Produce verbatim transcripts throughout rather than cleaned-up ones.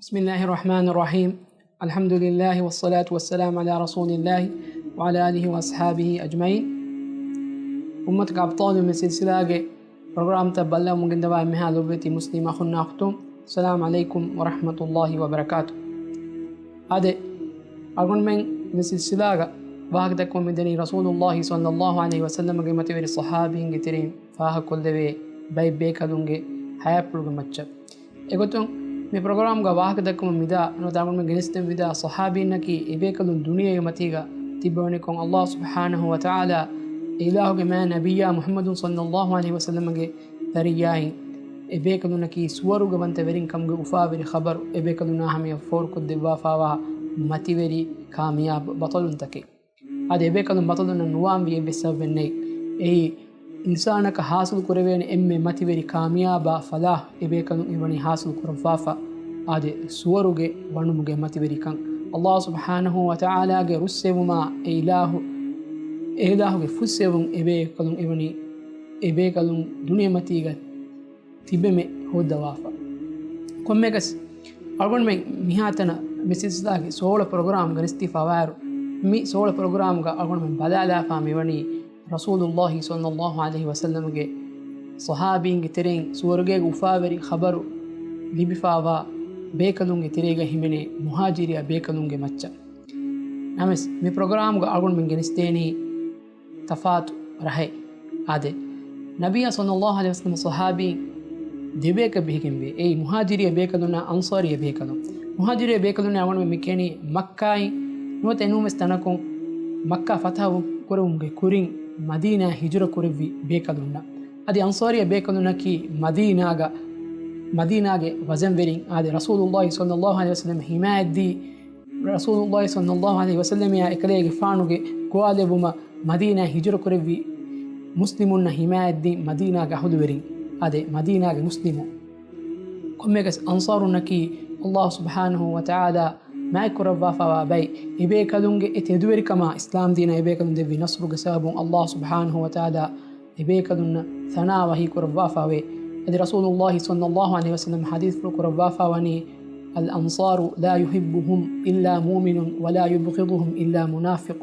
بسم الله الرحمن الرحيم. الحمد لله والصلاة والسلام على رسول الله وعلى آله وأصحابه أجمعين. އުއްމަތުގެ އަބްޠާލު މި ސިލްސިލާގެ ޕްރޮގްރާމްތައް ބައްލަވަމުން ގެންދަވާ އެންމެހާ ލޮބުވެތި މުސްލިމް އަޚުންނާ އުޚްތުން، އައްސަލާމު ޢަލައިކުމް ވަރަޙްމަތުﷲި ވަބަރަކާތު. އާދެ، އަޅުގަނޑުމެން މި ސިލްސިލާގަ ވާހަކަ ދައްކަމުން މިދަނީ ރަސޫލުﷲި ޞައްލަﷲު ޢަލައިހި ވަސައްލަމަގެ މަތިވެރި ޞަޙާބީންގެ ތެރެއިން ފާހަގަކޮށްލެވޭ ބައެއް ބޭކަލުންގެ ހަޔާތްޕުޅުގެ މައްޗަށް. އެގޮތުން މި ޕްރޮގްރާމްގަ ވާހަކަ ދައްކަމުން މިދާ ނުވަތަ އަޅުގަނޑުމެން ގެނެސްދެން މިދާ ޞަޙާބީންނަކީ އެބޭކަލުން ދުނިޔޭގެ މަތީގަ ތިއްބެވަނިކޮށް، ﷲ ސުބްޙާނަހޫ ވަތަޢާލާ އެ އިލާހުގެ މާތް ނަބިއްޔާ މުޙައްމަދު ޞައްލަﷲު ޢަލައިހި ވަސައްލަމަގެ ދަރިއްޔާއިން އެބޭކަލުންނަކީ ސުވަރުގަވަންތަވެރިން ކަމުގެ އުފާވެރި ޚަބަރު އެބޭކަލުންނާ ހަމަޔަށް ފޯރުކޮށްދެއްވާފާވާ މަތިވެރި ކާމިޔާބު ބަޠަލުންތަކެއް. އާދެ، އެބޭކަލުން ބަޠަލުންނަށް ނުވާންވީ އެއްވެސް ސަބަބެއް ނެތް. އެއީ އިންސާނަކަށް ޙާޞިލު ކުރެވޭނެ އެންމެ މަތިވެރި ކާމިޔާބާ ފަލާޙް އެބޭކަލުން އެވަނީ ޙާޞިލު ކުރައްވާފަ. އާދެ، ސުވަރުގެ ވަނުމުގެ މަތިވެރިކަން. ﷲ ސުބްޙާނަހޫ ވަތަޢާލާގެ ރުއްސެވުމާ އެ އިލާހު، އެ އިލާހުގެ ފުއްސެވުން އެބޭކަލުން އެވަނީ، އެބޭކަލުން ދުނިޔެމަތީގަ ތިބެމެ ހޯއްދަވާފަ. ކޮންމެއަކަސް އަޅުގަނޑުމެން މިހާތަނަށް މި ސިލްސިލާގެ ސޯޅަ ޕްރޮގްރާމް ގެނެސްދީފަވާއިރު، މި ސޯޅަ ޕްރޮގްރާމްގަ އަޅުގަނޑުމެން ބަލާލާފާ މިވަނީ ރަސޫލުﷲި ޞައްލަﷲު ޢަލައިހި ވަސައްލަމަގެ ޞަޙާބީންގެ ތެރެއިން ސުވަރުގޭގެ އުފާވެރި ޚަބަރު ލިބިފާވާ ބޭކަލުންގެ ތެރޭގަ ހިމެނޭ މުހާޖިރިއްޔާ ބޭކަލުންގެ މައްޗަށް. ނަމަވެސް، މި ޕްރޮގްރާމްގަ އަޅުގަނޑުމެން ގެނެސްދޭނީ ތަފާތު ރަހެއް. އާދެ، ނަބިއްޔާ ޞައްލަﷲު ޢަލައިހި ވަސައްލަމަ ޞަޙާބީން ދެބޭކަށް ބެހިގެންވޭ. އެއީ މުހާޖިރިއްޔާ ބޭކަލުންނާ އަންޞާރިއްޔާ ބޭކަލުން. މުހާޖިރިއްޔާ ބޭކަލުންނާ އަޅުގަނޑުމެން މި ކިޔަނީ މައްކާއިން ނުވަތަ އެނޫންވެސް ތަނަކުން މައްކާ ފަތަޙަ ކުރެވުމުގެ ކުރިން މަދީނާ ހިޖުރަ ކުރެއްވި ބޭކަލުންނަށް. އަދި އަންޞާރިއްޔާ ބޭކަލުންނަކީ މަދީނާގަ، މަދީނާގެ ވަޒަންވެރިން. އާދެ، ރަސޫލުﷲި ޞައްލަﷲު ޢަލައިހި ވަސައްލަމަ ޙިމާޔަތްދީ ރަސޫލުﷲި ޞައްލަﷲު ޢަލައިހި ވަސައްލަމައާ އެކަލޭގެފާނުގެ ގޮވާލެއްވުމަށް މަދީނާ ހިޖުރަ ކުރެއްވި މުސްލިމުންނަށް ޙިމާޔަތްދީ މަދީނާގެ އަހުލުވެރިން. އާދެ، މަދީނާގެ މުސްލިމުން. ކޮންމެއަކަސް އަންޞާރުންނަކީ ﷲ ސުބްޙާނަހޫ ވަތަޢާލާ މާތްކުރައްވާފަވާ ބައެއް. އެބޭކަލުންގެ އެ ތެދުވެރިކަމާ އިސްލާމްދީނަށް އެބޭކަލުން ދެއްވި ނަޞްރުގެ ސަބަބުން ﷲ ސުބްޙާނަހޫ ވަތަޢާލާ އެބޭކަލުންނަށް ޘަނާ ވަޙީކުރައްވާފަވޭ. އަދި ރަސޫލުﷲި ޞައްލަﷲު ޢަލައިހި ވަސައްލަމަ ޙަދީޘްފުޅު ކުރައްވާފަވަނީ، الأنصار لا يحبهم إلا مؤمن ولا يبغضهم إلا منافق.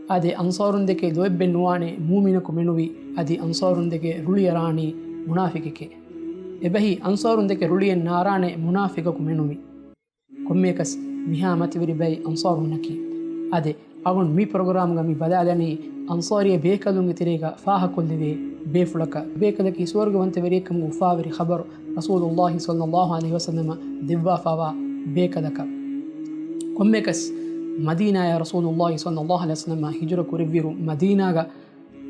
އާދެ، އަންޞާރުންދެކެ ލޯތްބެއް ނުވާނެ މޫމިނަކު މެނުވީ، އަދި އަންޞާރުންދެކެ ރުޅިއަރާނީ މުނާފިޤެކޭ. އެބަހީ، އަންޞާރުންދެކެ ރުޅިއެއް ނާރާނެ މުނާފިޤަކު މެނުވީ. ކޮންމެއަކަސް މިހާ މަތިވެރި ބައެއް އަންޞާރުންނަކީ. އާދެ، އަޅުގަނޑު މި ޕްރޮގްރާމްގަ މި ބަލާލަނީ އަންޞާރިއްޔާ ބޭކަލުންގެ ތެރޭގަ ފާހަގަކޮށްލެވޭ ބޭފުޅަކަށް. ބޭކަލަކީ ސުވަރުގަވަންތަވެރިއެއްކަމުގެ އުފާވެރި ޚަބަރު ރަސޫލުﷲި ޞައްލަﷲު ޢަލައިހި ވަސައްލަމަ ދެއްވާފަވާ ބޭކަލަކަށް. ކޮންމެއަކަސް މަދީނާޔަށް ރަސޫލުﷲި ޞައްލަﷲު ޢަލައިހި ވަސައްލަމަ ހިޖުރަ ކުރެއްވިއިރު މަދީނާގަ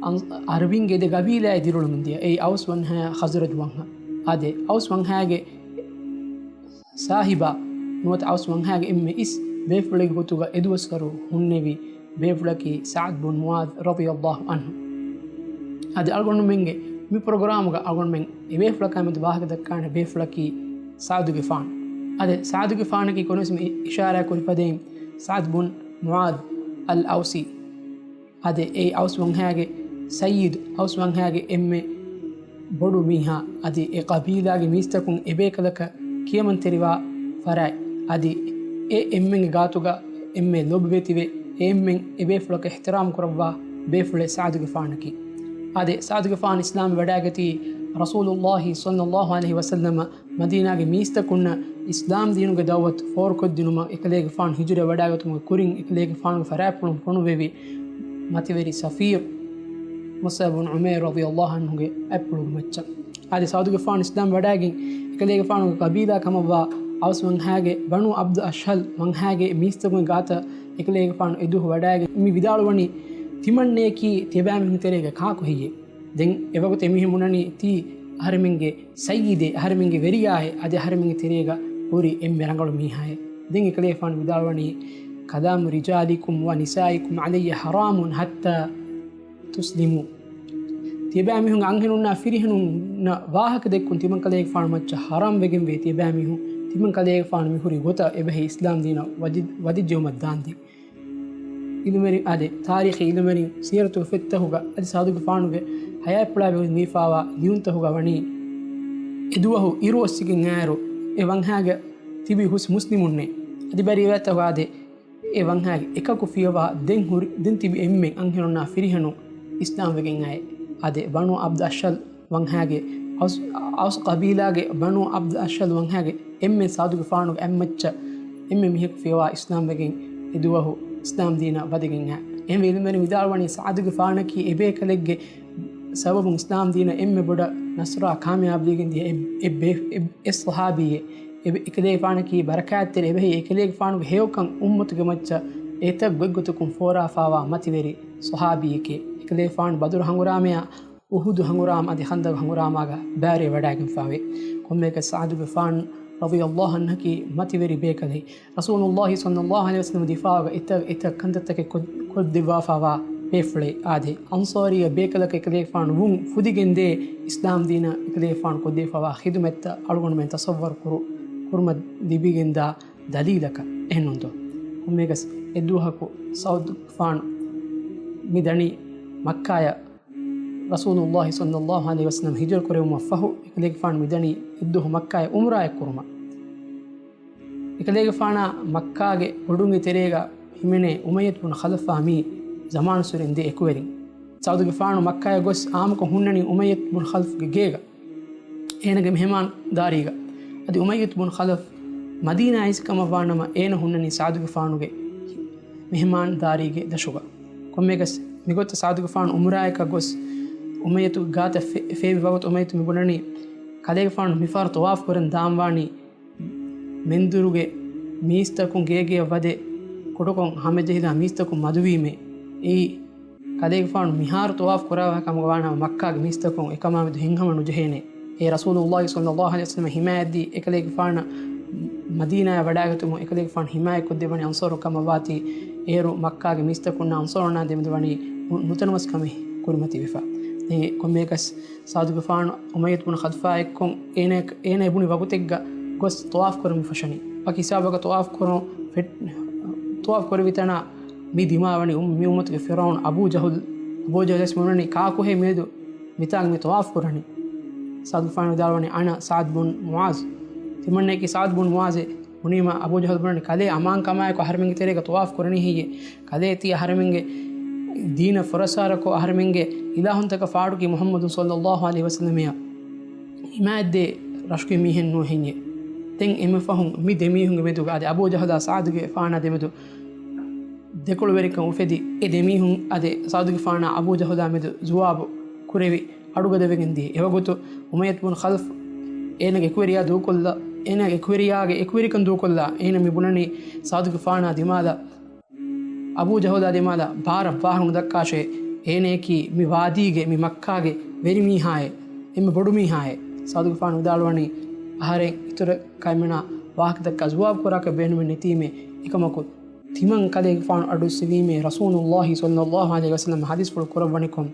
އަން-، ޢަރަބިންގެ ދެ ގަބީލާއެއް ދިރިއުޅެމުން ދިޔަ. އެއީ އައުސް ވަންހާ ޚަޒްރަޖް ވަންހާ. އާދެ، އައުސް ވަންހާގެ ސާހިބާ ނުވަތަ އައުސް ވަންހާގެ އެންމެ އިސް ބޭފުޅެއްގެ ގޮތުގަ އެދުވަސްވަރު ހުންނެވި ބޭފުޅަކީ ސަޢަދް ބުން މުޢާޛް ރަޟިޔަﷲު ޢަންހު. އަދި އަޅުގަނޑުމެންގެ މި ޕްރޮގްރާމުގަ އަޅުގަނޑުމެން އެބޭފުޅަކާ މެދު ވާހަކަ ދައްކާނެ ބޭފުޅަކީ ސަޢުދުގެފާނު. އަދި ސަޢުދުގެފާނަކީ ކޮންމެސް މި އިޝާރާ ކުރި ފަދައިން ސަޢްދު ބުން މުޢާޛް އަލް އައުސީ. އާދެ، އެއީ އައުސް ވަންހާގެ ސައްޔިދު، އައުސް ވަންހާގެ އެންމެ ބޮޑު މީހާ. އަދި އެ ޤަބީލާގެ މީސްތަކުން އެބޭކަލަކަށް ކިޔަމަންތެރިވާ ފަރާތް. އަދި އެ އެންމެންގެ ގާތުގަ އެންމެ ލޯބިވެތިވެ، އެ އެންމެން އެބޭފުޅަކަށް އިޙްތިރާމް ކުރައްވާ ބޭފުޅެއް ސަޢުދުގެފާނަކީ. އާދެ، ސަޢުދުގެފާނު އިސްލާމް ވެވަޑައިގަތީ ރަސޫލުﷲި ޞައްލަﷲު ޢަލައިހި ވަސައްލަމަ މަދީނާގެ މީސްތަކުންނަށް އިސްލާމް ދީނުގެ ދަޢުވަތު ފޯރުކޮށްދިނުމަށް އެކަލޭގެފާނު ހިޖުރަ ވަޑައިގަތުމުގެ ކުރިން އެކަލޭގެފާނުގެ ފަރާތްޕުޅުން ފޮނުއްވެވި މަތިވެރި ސަފީރު މުޞްޢަބު ބުން ޢުމައިރު ރަޟިޔަﷲު ޢަންހުގެ އަތްޕުޅުގެ މައްޗަށް. އާދެ، ސަޢުދުގެފާނު އިސްލާމް ވަޑައިގެން އެކަލޭގެފާނުގެ ޤަބީލާ ކަމަށްވާ އައުސް ވަންހާގެ ބަނޫ ޢަބްދު އަޝްހަލް ވަންހާގެ މީސްތަކުންގެ ގާތަށް އެކަލޭގެފާނު އެދުވަހު ވަޑައިގެން މި ވިދާޅުވަނީ، ތިމަންނަޔަކީ ތިޔަބައިމީހުން ތެރޭގަ ކާކު ހެއްޔޭ؟ ދެން އެވަގުތު އެމީހުން ބުނަނީ ތީ އަހަރެމެންގެ ސައްޔިދޭ، އަހަރެމެންގެ ވެރިޔާއޭ، އަދި އަހަރެމެންގެ ތެރޭގަ ހުރި އެންމެ ރަނގަޅު މީހާއޭ. ދެން އެކަލޭފާނު ވިދާޅުވަނީ، كلام رجالكم ونسائكم علي حرام حتى تسلموا. ތިޔަބައިމީހުންގެ އަންހެނުންނާ ފިރިހެނުންނަށް ވާހަކަ ދެއްކުން ތިމަން ކަލޭގެފާނު މައްޗަށް ޙަރާމް ވެގެންވޭ. ތިޔަބައިމީހުން، ތިމަން ކަލޭގެފާނު މި ހުރި ގޮތަށް އެބަހީ އިސްލާމް ދީނަށް ވަދި-، ވަދެއްޖެއުމަށް ދާންދެން. އިލްމުވެރިން، އާދެ، ތާރީޚީ އިލްމުވެރިން ސީރަތުގެ ފޮތްތަކުގަ އަދި ސަޢުދުގެފާނުގެ ޙަޔާތްޕުޅާ ބެހުން ނިވިފާވާ ލިޔުންތަކުގަ ވަނީ، އެދުވަހު އިރު އޮއްސިގެން އައިރު، އެ ވަންހާގެ ތިބި ހުސް މުސްލިމުންނޭ. އަދި ބައި ރިވާޔަތްތަކުގަ އާދޭ، އެ ވަންހާގެ އެކަކު ފިޔަވާ ދެން ހުރި، ދެން ތިބި އެންމެން އަންހެނުންނާ ފިރިހެނުން އިސްލާމް ވެގެން އައޭ. އާދެ، ބަނޫ ޢަބްދު އަޝްހަލް ވަންހާގެ އައުސް، އައުސް ޤަބީލާގެ ބަނޫ ޢަބްދު އަޝްހަލް ވަންހާގެ އެންމެން ސަޢުދުގެފާނުގެ އަތްމައްޗަށް އެންމެ މީހަކު ފިޔަވާ އިސްލާމް ވެގެން އެ ދުވަހު އިސްލާމް ދީނަށް ވަދެގެން އައި. އެހެންވެ ޢިލްމުވެރިން ވިދާޅުވަނީ ސަޢުދުގެފާނަކީ އެބޭކަލެއްގެ ސަބަބުން އިސްލާމް ދީނަށް އެންމެ ބޮޑަށް ނަޞްރާ ކާމިޔާބު ލިބިގެން ދިޔަ އެ، އެ ބޭ، އެ، އެ ޞަޙާބީއެއް. އެ، އެކަލޭގެފާނަކީ ބަރަކާތްތެރި އެބަހީ އެކަލޭގެފާނުގެ ހެޔޮކަން އުއްމަތުގެ މައްޗަށް އެތައް ގޮތްގޮތަކުން ފޯރާފާވާ މަތިވެރި ޞަޙާބީއެކޭ. އެކަލޭގެފާނު ބަދުރު ހަނގުރާމަޔާ، އުޙުދު ހަނގުރާމަ އަދި ޚަންދަޤު ހަނގުރާމާގަ ބައިވެރިވެވަޑައިގެންފާވޭ. ކޮންމެއަކަސް ސަޢުދުގެފާނު ރަޟިޔަﷲ ޢަންހަކީ މަތިވެރި ބޭކަލެއް. ރަސޫލުﷲ ޞައްލަﷲ ޢަލައިހި ވަސައްލަމަ ދިފާޢުގަ އެތައް، އެތައް ކަންތައްތަކެއް ކޮށް، ކޮށްދެއްވާފާވާ ބޭފުޅެއް. އާދެ، އަންޞާރީ ބޭކަލަކަށް އެކަލޭގެފާނު ވުން ފުދިގެންދޭ އިސްލާމް ދީނަށް އެކަލޭގެފާނު ކޮށްދެވިފާވާ ޚިދުމަތްތައް އަޅުގަނޑުމެން ތަޞައްވަރު ކުރު، ކުރުމަށް ލިބިގެންދާ ދަލީލަކަށް. އެހެންނޫންތޯ؟ ކޮންމެއަކަސް އެއްދުވަހަކު ސަޢުދުގެފާނު މި ދަނީ މައްކާޔަށް ރަސޫލުﷲ ޞައްލަﷲ ޢަލައިހި ވަސައްލަމަ ހިޖުރަ ކުރެވުމަށް ފަހު، އެކަލޭގެފާނު މިދަނީ އެއްދުވަހު މައްކާޔަށް ޢުމްރާއެއް ކުރުމަށް. އެކަލޭގެފާނާ މައްކާގެ ބޮޑުންގެ ތެރޭގަ ހިމެނޭ އުމައްޔަތު ބުން ޚަލަފާ މީ ޒަމާނުއްސުރެ އިނދޭ އެކުވެރިން. ސަޢުދުގެފާނު މައްކާޔަށް ގޮސް އާއްމުކޮށް ހުންނަނީ އުމައްޔަތު ބުން ޚަލަފްގެ ގޭގަ. އޭނަގެ މެހެމާންދާރީގަ. އަދި އުމައްޔަތު ބުން ޚަލަފް މަދީނާ އައިސް ކަމަށްވާނަމަ، އޭނަ ހުންނަނީ ސަޢުދުގެފާނުގެ މެހެމާންދާރީގެ ދަށުގަ. ކޮންމެއަކަސް މިގޮތަށް ސަޢުދުގެފާނު އުމްރާއަކަށް ގޮސް އުމައްޔަތުގެ ގާތަށް ފޭ، ފޭބި ވަގުތު އުމައްޔަތު މިބުނަނީ، ކަލޭގެފާނު މިފަހަރު ޠަވާފު ކުރަން ދާންވާނީ މެންދުރުގެ މީސްތަކުން ގޭގެއަށް ވަދެ ކުޑަކޮށް ހަމަޖެހިލާ މީސްތަކުން މަދުވީމޭ. އެއީ ކަލޭގެފާނު މިހާރު ޠަވާފު ކުރާ ކަމަށް ވާނަމަ، މައްކާގެ މީސްތަކުން އެކަމާ މެދު ހިތްހަމަ ނުޖެހޭނެ. އޭ ރަސޫލުﷲ ޞައްލަﷲ ޢަލައިހި ވަސައްލަމަ ޙިމާޔަތްދީ އެކަލޭގެފާނަށް މަދީނާއަށް ވަޑައިގަތުމުން އެކަލޭގެފާނު ޙިމާޔަތްކޮށްދެއްވަނީ އަންޞާރުން ކަމަށްވާތީ، އޭރު މައްކާގެ މީސްތަކުންނާ އަންޞާރުންނާ ދެމެދު ވަނީ ނު، ނުތަނަވަސްކަމެއް ކުރިމަތިވެފަ. ދެން ކޮންމެއަކަސް ސަޢުދުގެފާނު އުމައްޔަތު ބުން ޚަލަފާއެއްކޮށް އޭނަ، އޭނަ އެބުނި ވަގުތެއްގަ ގޮސް ޠަވާފު ކުރަން މި ފަށަނީ. ވަކި ހިސާބަކަށް ޠަވާފު ކުރުން ފެ، ޠަވާފު ކުރެވި ތަނާ މި ދިމާވަނީ އު، މި އުއްމަތުގެ ފިރްޢައުނު އަބޫ ޖަހުލް. އަބޫ ޖަހުލް ވެސް ބުނަނީ ކާކުހޭ މިއަދު މިތާނގަ މި ޠަވާފު ކުރަނީ. ސަޢުދުގެފާނު ވިދާޅުވަނީ، "އަނަ ސަޢްދު ބުން މުޢާޛް." ތިމަންނައަކީ ސަޢްދު ބުން މުޢާޛޭ. ބުނީމަ އަބޫ ޖަހުލް ބުނަނީ، ކަލޭ އަމާންކަމާއެކު އަހަރެމެންގެ ތެރޭގަ ޠަވާފު ކުރަނީ ހެއްޔޭ؟ ކަލޭ ތީ އަހަރެމެންގެ ދީނަށް ފުރައްސާރަކޮށް އަހަރެމެންގެ އިލާހުންތަކަށް ފާޑުކީ މުޙައްމަދު ޞައްލަﷲ ޢަލައިހި ވަސައްލަމައަށް ޙިމާޔަތްދޭ ރަށުގެ މީހެއް ނޫން ހެއްޔޭ؟ ދެން އެންމެ ފަހުން މި ދެ މީހުންގެ މެދުގަ އަދި އަބޫ ޖަހުލާ ސަޢްދުގެފާނާ ދެމެދު ދެކޮޅުވެރިކަން އުފެދި، އެ ދެ މީހުން އަދި ސަޢުދުގެފާނާ އަބޫ ޖަހުލާ މެދު ޖުވާބު ކުރެވި އަޑުގަދަވެގެން ދިޔަ. އެވަގުތު އުމައްޔަތު ބުން ޚަލަފް އޭނަގެ އެކުވެރިޔާ ދޫކޮށްލާ، އޭނަގެ އެކުވެރިޔާގެ އެކުވެރިކަން ދޫކޮށްލާ، އޭނަ މި ބުނަނީ ސަޢުދުގެފާނާ ދިމާލަށް، އަބޫ ޖަހުލާ ދިމާލަށް ބާރަށް ވާހަކަ ނުދައްކާށޭ، އޭނައަކީ މި ވާދީގެ މި މައްކާގެ ވެރި މީހާއޭ، އެންމެ ބޮޑު މީހާއޭ. ސަޢުދުގެފާނު ވިދާޅުވަނީ، އަހަރެން އިތުރަކަށް އެމަނާ ވާހަކަ ދައްކާ ޖުވާބު ކުރާކަށް ބޭނުމެއް ނެތީމޭ، އެކަމަކު ތިމަން ކަލޭގެފާނު އަޑުއިއްސެވީމޭ ރަސޫލުﷲ ޞައްލަﷲ ޢަލައިހި ވަސައްލަމަ ޙަދީޘްފުޅު ކުރައްވަނިކޮށް،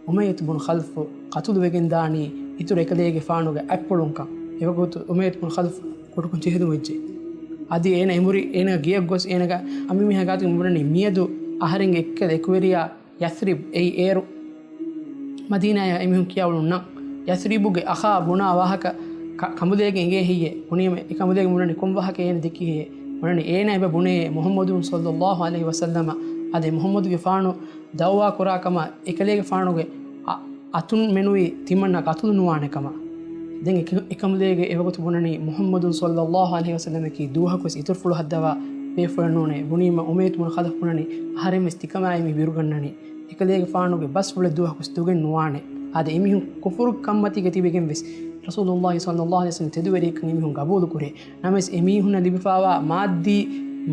އުމައްޔަތު ބުން ޚަލަފް ޤަތުލުވެގެންދާނީ އިތުރު އެކަލޭގެފާނުގެ އަތްޕުޅުންކަން. އެވަގުތު އުމައްޔަތު ބުން ޚަލަފް ކުޑަކޮށް ޖެހިލުމަށްޖެ. އަދި އޭނަ އެނބުރި އޭނަގެ ގެޔަށް ގޮސް އޭނަގެ އަނބިމީހާ ގާތުގަ ބުނަނީ މިއަދު އަހަރެންގެ އެއްކަލަ އެކުވެރިޔާ ޔަސްރިބް އެއީ އޭރު މަދީނާޔަށް އެމީހުން ކިޔާ އުޅުނު ނަން. ޔަސްރިބުގެ އަޚާ ބުނާ ވާހަކަ ކަ، ކަނބުލޭގެ އެނގޭ ހެއްޔޭ؟ ބުނީމަ އެ ކަނބުލޭގެ ބުނަނީ ކޮން ވާހަކަ އޭނަ ދެއްކި ހެއްޔޭ؟ ބުނަނީ އޭނަ އެބަ ބުނޭ މުޙައްމަދު ޞައްލަﷲ ޢަލައިހި ވަސައްލަމަ އަދި މުޙައްމަދުގެފާނު ދަޢުވާ ކުރާ ކަމަށް އެކަލޭގެފާނުގެ އަ، އަތުން މެނުވީ ތިމަންނަ ޤަތުލު ނުވާނެ ކަމަށް. ދެން އެ، އެކަނބުލޭގެ އެވަގުތު ބުނަނީ މުޙައްމަދު ޞައްލަﷲ ޢަލައިހި ވަސައްލަމަކީ ދުވަހަކުވެސް އިތުރުފުޅު ހައްދަވާ ބޭފުޅެއް ނޫނޭ. ބުނީމަ އުމައްޔަތު ބުން ޚަލަފް ބުނަނީ އަހަރެންވެސް ތިކަމާއި މި ބިރުގަންނަނީ. އެކަލޭގެފާނުގެ ބަސްފުޅެއް ދުވަހަކުވެސް ދޮގެއް ނުވާނެ. އާދެ، އެމީހުން ކުފުރު ކަންމަތީގަ ތިބެގެންވެސް ރަސޫލުﷲ ޞައްލަﷲ ޢަލައިހި ވަސައްލަމަ ތެދުވެރިއެއްކަން އެމީހުން ގަބޫލުކުރޭ. ނަމަވެސް އެމީހުންނަށް ލިބިފާވާ މާއްދީ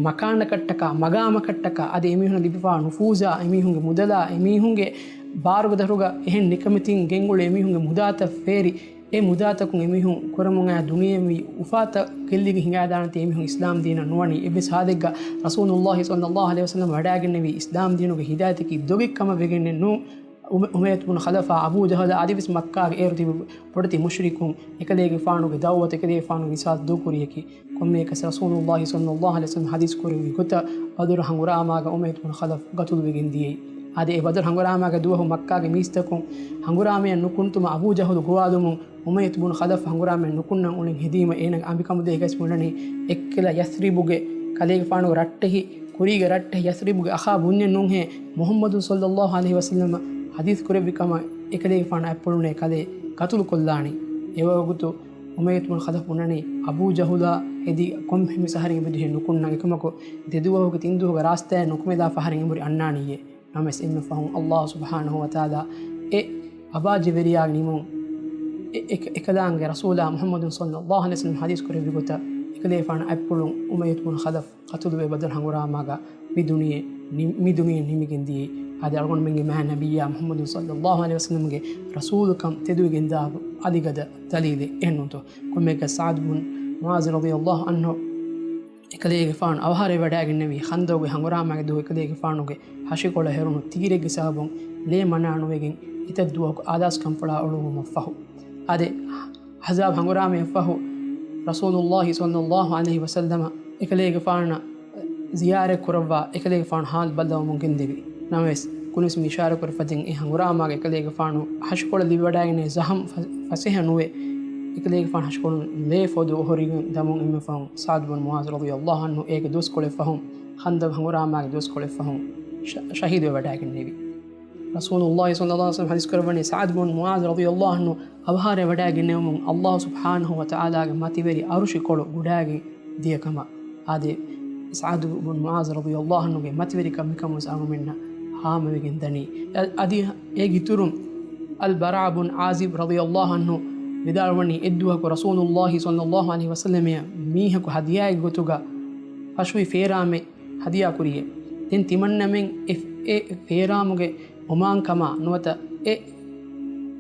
މަކާނަކަށްޓަކާ، މަގާމަކަށްޓަކާ، އަދި އެމީހުންނަށް ލިބިފާ ނުފޫޒާ، އެމީހުންގެ މުދަލާ، އެމީހުންގެ ބާރުގެ ދަށުގަ އެހެން ނިކަމެތިން ގެންގުޅޭ އެމީހުންގެ މުދާތައް ފޭރި، އެ މުދާތަކުން އެމީހުން ކުރަމުން އައި ދުނިޔެވީ އުފާތައް ގެއްލިގެން ހިނގާދާނެތީ އެމީހުން އިސްލާމް ދީނަށް ނުވަނީ. އެއްވެސް ހާލެއްގަ ރަސޫލުﷲ ޞައްލަﷲ ޢަލައިހި ވަސައްލަމަ ވަޑައިގެންނެވީ އިސްލާމް ދީނުގެ ހިދާޔަތަކީ ދޮގެއް ކަމަށް ވެގެންނެއް ނޫން. އުމަ، އުމައްޔަތު ބުނު ޚަލަފާ، އަބޫ ޖަހަލާ އަދިވެސް މައްކާގެ އޭރު ތިބި ބޮޑެތި މުޝްރިކުން އެކަލޭގެފާނުގެ ދަޢުވަތު، އެކަލޭގެފާނުގެ ރިސާލަތު ދޫކުރިޔަކީ. ކޮންމެއަކަސް ރަސޫލުﷲ ޞައްލަﷲ ޢަލައިހި ވަސައްލަމަ ޙަދީޘް ކުރެއްވި ގޮތަށް ބަދުރު ހަނގުރާމާގަ އުމައްޔަތު ބުނު ޚަލަފް ޤަތުލުވެގެން ދިޔައީ. އާދެ، އެ ބަދަރު ހަނގުރާމާގެ ދުވަހު މައްކާގެ މީސްތަކުން ހަނގުރާމަޔަށް ނުކުންތުމަށް އަބޫ ޖަހުލު ގޮވާލުމުން އުމައްޔަތު ބުން ޚަލަފް ހަނގުރާމަޔަށް ނުކުންނަން އުޅެން ހެދީމަ އޭނަގެ އަނބިކަނބުދޭ ގަސް ބުނަނީ، އެއްކަލަ ޔަސްރިބުގެ ކަލޭގެފާނުގެ ރައްޓެހި، ކުރީގެ ރައްޓެހި ޔަސްރިބުގެ އަޚާ ބުންޏެއް ނޫންހޭ، މުޙައްމަދު ޞައްލައްލާހު ޢަލައިހި ވަސައްލަމަ ޙަދީޘް ކުރެއްވި ކަމަށް އެކަލޭގެފާނު އަތްޕުޅުނޭ ކަލޭ ޤަތުލު ކޮށްލާނީ. އެވަގުތު އުމައްޔަތު ބުން ޚަލަފް ބުނަނީ، އަބޫ ޖަހުލާ ހެދި ކޮންމެ ހަމަ އަހަރެން އެބަޖެހޭ ނުކުންނަން، އެކަމަކު ދެ ދުވަހުގެ ތިން ދުވަހުގެ ރާސްތާއެއް ނުކުމެލާފަ އަހަރެން އެނބުރި އަންނާނީއޭ. ނަމަވެސް އެންމެ ފަހުން ﷲ ސުބްޙާނަހޫ ވަތަޢާލާ އެ އަބާ ޖެވެރިޔާގެ ނިމުން އެ، އެ، އެކަލާނގެ ރަސޫލާ މުޙައްމަދު ޞައްލައްލާހު ޢަލައިހި ވަސައްލަމަ ޙަދީޘް ކުރެއްވި ގޮތަށް އެކަލޭގެފާނު އަތްޕުޅުން އުމައްޔަތު ބުން ޚަލަފް ޤަތުލުވެ ބަދަރު ހަނގުރާމާގަ މި ދުނިޔެ ނި-، މި ދުނިޔެ ނިމިގެން ދިޔައީ. އާދެ، އަޅުގަނޑުމެންގެ މާތް ނަބިއްޔާ މުޙައްމަދު ޞައްލައްލާހު ޢަލައިހި ވަސައްލަމަގެ ރަސޫލުކަން ތެދުވެގެންދާ އަލިގަދަ ދަލީލެއް އެހެންނޫންތޯ؟ ކޮންމެއަކަސް ސަޢްދު ބުން މުޢާޛު ރަޟިޔައްލާހު ޢަންހު އެކަލޭގެފާނު އަވަހާރަވެވަޑައިގެންނެވީ ޚަންދަޤުގެ ހަނގުރާމާގެ ދުވަހު އެކަލޭގެފާނުގެ ހަށިކޮޅަށް ހެރުނު ތީރެއްގެ ސަބަބުން ލޭ މަނާ ނުވެގެން އެތައް ދުވަހަކު އާދާސް ކަންފަޅާ އުޅުއްވުމަށްފަހު. އާދެ، އަޙްޒާބު ހަނގުރާމަޔަށްފަހު ރަސޫލުﷲ ޞައްލައްލާހު ޢަލައިހި ވަސައްލަމަ އެކަލޭގެފާނަށް ޒިޔާރަތް ކުރައްވާ އެކަލޭގެފާނު ޙާލު ބައްލަވަމުން ގެންދެވި. ނަމަވެސް، ކުރިން މި އިޝާރަތް ކުރި ފަދައިން އެ ހަނގުރާމާގަ އެކަލޭގެފާނު ހަށިކޮޅަށް ލިބިވަޑައިގެންނެވި ޒަޚަމް ފަ-، ފަސޭހަ ނުވެ، އެކަލޭގެފާނު ހަށިކޮޅުން ލޭ ފޮދު އޮހޮރިގެން ދަމުން އެންމެ ފަހުން ސަޢްދު ބުން މުޢާޛު ރަޟިޔައްލާހު ޢަންހު އޭގެ ދުވަސްކޮޅެއް ފަހުން، ޚަންދަޤު ހަނގުރާމާގެ ދުވަސްކޮޅެއް ފަހުން ޝަ-، ޝަހީދުވެ ވަޑައިގެންނެވި. ރަސޫލުﷲ ޞައްލައްލާހު ޢަލައިހި ވަސައްލަމަ ޙަދީޘް ކުރައްވަނީ ސަޢްދު ބުން މުޢާޛު ރަޟިޔައްލާހު ޢަންހު އަވަހާރަވެވަޑައިގެންނެވުމުން ﷲ ސުބްޙާނަހޫ ވަތަޢާލާގެ މަތިވެރި ޢަރުޝި ކޮޅު ގުޑައިގެން ދިޔަ ކަމަށް. އާދެ، ސަޢްދު ބުން މުޢާޛު ރަޟިޔައްލާހު ޢަންހުގެ މަތިވެރިކަން މިކަމުން އަޅުގަނޑުމެންނަށް ހާމަވެގެން ދަނީ. އަ-، އަދި އޭގެ އިތުރުން އަލްބަރާ ބުން ޢާޒިބް ރަޟިޔައްލާހު ޢަންހު ވިދާޅުވަނީ، އެއްދުވަހަކު ރަސޫލުﷲ ޞައްލައްލާހު ޢަލައިހި ވަސައްލަމައަށް މީހަކު ހަދިޔާއެއްގެ ގޮތުގަ ފަށުވި ފޭރާމެއް ހަދިޔާ ކުރިޔޭ. ދެން ތިމަންނަމެން އެ، އެ ފޭރާމުގެ އޮމާންކަމާ ނުވަތަ އެ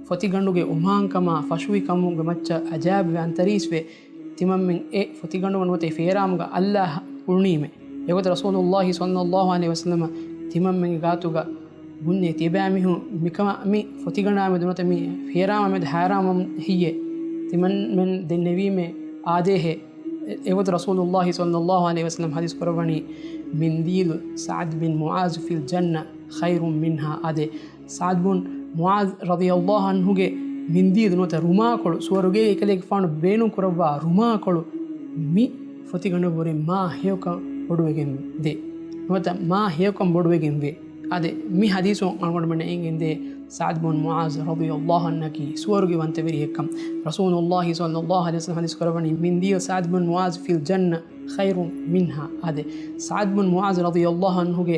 ފޮތިގަނޑުގެ އޮމާންކަމާ ފަށުވި ކަމުގެ މައްޗަށް އަޖާބެވެ އަންތަރީސްވެ، ތިމަންމެން އެ ފޮތިގަނޑުގަ ނުވަތަ އެ ފޭރާމުގަ އައްލާ އުޅުނީމެ. އެގޮތަށް ރަސޫލުﷲ ޞައްލައްލާހު ޢަލައިހި ވަސައްލަމަ ތިމަންމެންގެ ގާތުގަ ބުންޏޭ، ތިޔަބައިމީހުން މިކަމާ މި ފޮތިގަނޑާ މެދު ނުވަތަ މި ފޭރާމާ މެދު ހައިރާންވަމުން ހެއްޔޭ؟ ތިމަންމެން ދެންނެވީމޭ އާދޭހޭ. އެ-، އެގޮތަށް ރަސޫލުﷲ ޞައްލައްލާހު ޢަލައިހި ވަސައްލަމަ ޙަދީޘް ކުރައްވަނީ، "މިންދީލު ސަޢްދު ބިން މުޢާޛު ފިލް ޖަންނަ ޚައިރުން މިންހާ." އާދެ، ސަޢްދު ބުން މުޢާޛު ރަޟިޔައްލާހު ޢަންހުގެ މިންދީލު ނުވަތަ ރުމާކޮޅު، ސުވަރުގޭގެ އެކަލޭގެފާނު ބޭނުން ކުރައްވާ ރުމާކޮޅު މި ފޮތިގަނޑަށް ވުރެ މާ ހެޔޮކަން ބޮޑުވެގެން ދޭ. ނުވަތަ މާ ހެޔޮކަން ބޮޑުވެގެން ވޭ. އާދެ، މި ޙަދީޘުން އަޅުގަނޑުމެންނަށް އެނގެންދޭ ސަޢްދު ބުން މުޢާޛު ރަޟިޔައްލާހު ޢަންހަކީ ސުވަރުގެ ވަންތަވެރިއެއްކަން. ރަސޫލުﷲ ޞައްލައްލާހު ޢަލައިހި ވަސައްލަމަ ޙަދީޘް ކުރައްވަނީ، "މިންދީލު ސަޢްދު ބުން މުޢާޛު ފިލް ޖަންނަ ޚައިރުން މިންހާ." އާދެ، ސަޢްދު ބުން މުޢާޛު ރަޟިޔައްލާހު ޢަންހުގެ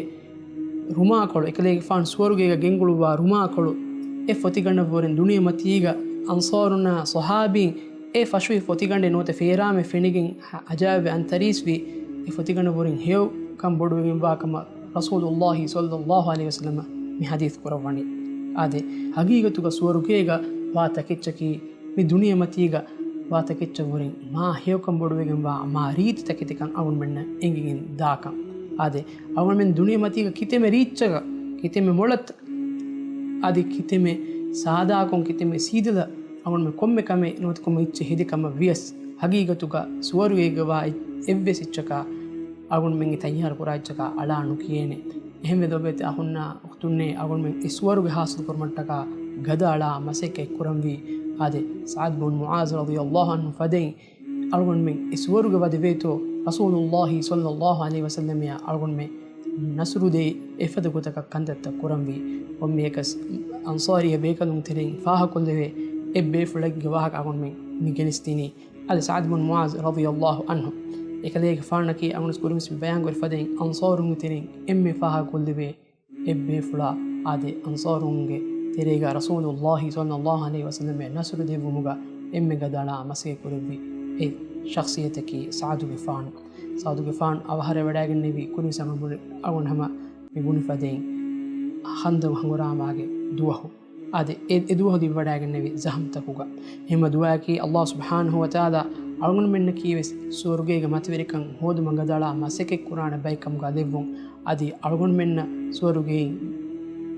ރުމާކޮޅު، އެކަލޭގެފާނު ސުވަރުގޭގަ ގެންގުޅުއްވާ ރުމާކޮޅު، އެ ފޮތިގަނޑަށްވުރެން ދުނިޔެމަތީގަ އަންޞާރުންނާ ޞަޙާބީން އެ ފަށުވި ފޮތިގަނޑެއް ނުވަތަ ފޭރާމެއް ފެނިގެން ހަ-، އަޖާބެވެ އަންތަރީސްވި، އެ ފޮތިގަނޑަށްވުރެން ހެޔޮކަން ބޮޑުވެގެންވާ ކަމަށް ރަސޫލުﷲ ޞައްލައްލާހު ޢަލައިހި ވަސައްލަމަ މި ޙަދީޘް ކުރައްވަނީ. އާދެ، ޙަޤީޤަތުގަ ސުވަރުގޭގަ ވާ ތަކެއްޗަކީ މި ދުނިޔެމަތީގަ ވާ ތަކެއްޗަށްވުރެން މާ ހެޔޮކަން ބޮޑުވެގެންވާ މާ ރީތި ތަކެތިކަން އަޅުގަނޑުމެންނަށް އެނގިގެން ދާކަން. އާދެ، އަޅުގަނޑުމެން ދުނިޔެމަތީގަ ކިތަންމެ ރީއްޗަކަށް، ކިތަންމެ މޮޅަށް އަދި ކިތަންމެ ސާދާކޮށް، ކިތަންމެ ސީދަލަށް އަޅުގަނޑުމެން ކޮންމެ ކަމެއް ނުވަތަ ކޮންމެ އެއްޗެއް ހެދި ކަމަށް ވިޔަސް، ޙަޤީޤަތުގަ ސުވަރުގޭގަ ވާ އެއް-، އެއްވެސް އެއްޗަކާ އަޅުގަނޑުމެންގެ ތައްޔާރު ކުރާ އެއްޗަކާ އަޅާ ނުކިޔޭނެ. އެހެންވެ ލޯބިވެތި އަޚުންނާ އުޚްތުންނޭ، އަޅުގަނޑުމެން އެ ސުވަރުގެ ޙާޞިލު ކުރުމަށްޓަކާ ގަދައަޅާ މަސައްކަތް ކުރަންވީ. އާދެ، ސަޢްދު ބުން މުޢާޛު ރަޟިޔައްލާހު ޢަންހު ފަދައިން އަޅުގަނޑުމެން އެ ސުވަރުގެ ވަދެވޭތޯ، ރަސޫލުﷲ ޞައްލައްލާހު ޢަލައިހި ވަސައްލަމައަށް އަޅުގަނޑުމެން ނަޞްރު ދޭ އެފަދަ ގޮތަކަށް ކަންތައްތައް ކުރަންވީ. ކޮންމެއަކަސް އަންޞާރީ ބޭކަލުން ތެރެއިން ފާހަގަކޮށްލެވޭ އެއް ބޭފުޅެއްގެ ވާހަކަ އަޅުގަނޑުމެން މި ގެނެސްދިނީ. އަދި ސަޢްދު ބުން މުޢާޛު ރަޟިޔައްލާހު ޢަންހު އެކަލޭގެފާނަކީ އަޅުގަނޑު ކުރިންވެސް މި ބަޔާންކުރި ފަދައިން އަންޞާރުންގެ ތެރެއިން އެންމެ ފާހަގަކޮށްލެވޭ އެއްބޭފުޅާ. އާދެ، އަންޞާރުންގެ ތެރޭގަ ރަސޫލުﷲ ޞައްލައްލާހު ޢަލައިހި ވަސައްލަމައަށް ނަޞްރު ދެއްވުމުގަ އެންމެ ގަދައަޅާ މަސައްކަތް ކުރެއްވި އެއް ޝަޚްޞިއްޔަތަކީ ސަޢްދުގެފާނު. ސަޢްދުގެފާނު އަވަހާރަވެވަޑައިގެންނެވީ ކުރިންވެސް އަޅުގަނޑު ހަމަ މި ބުނި ފަދައިން ޚަންދަޤު ހަނގުރާމާގެ ދުވަހު. އާދެ، އެ، އެ ދުވަހު ލިބިވަޑައިގެންނެވި ޒަޚަމްތަކުގަ. އެހެންމަ ދުޢާއަކީ ﷲ ސުބްޙާނަހޫ ވަތަޢާލާ އަޅުގަނޑުމެންނަކީވެސް ސުވަރުގޭގެ މަތިވެރިކަން ހޯދުމަށް ގަދައަޅާ މަސައްކަތް ކުރާނެ ބައެއް ކަމުގަ ލެއްވުން. އަދި އަޅުގަނޑުމެންނަށް ސުވަރުގެއިން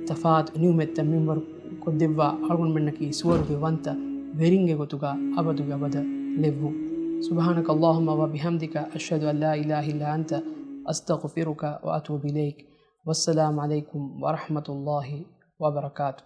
ތަފާތު ނިޢުމަތްތައް މިންވަރު ކޮށްދެއްވާ އަޅުގަނޑުމެންނަކީ ސުވަރުގެ ވަންތަ ވެރިންގެ ގޮތުގަ އަބަދުގެ އަބަދަށް ލެއްވުން. سبحانك اللهم وبحمدك، أشهد أن لا إله إلا أنت، أستغفرك وأتوب إليك. والسلام عليكم ورحمة الله وبركاته.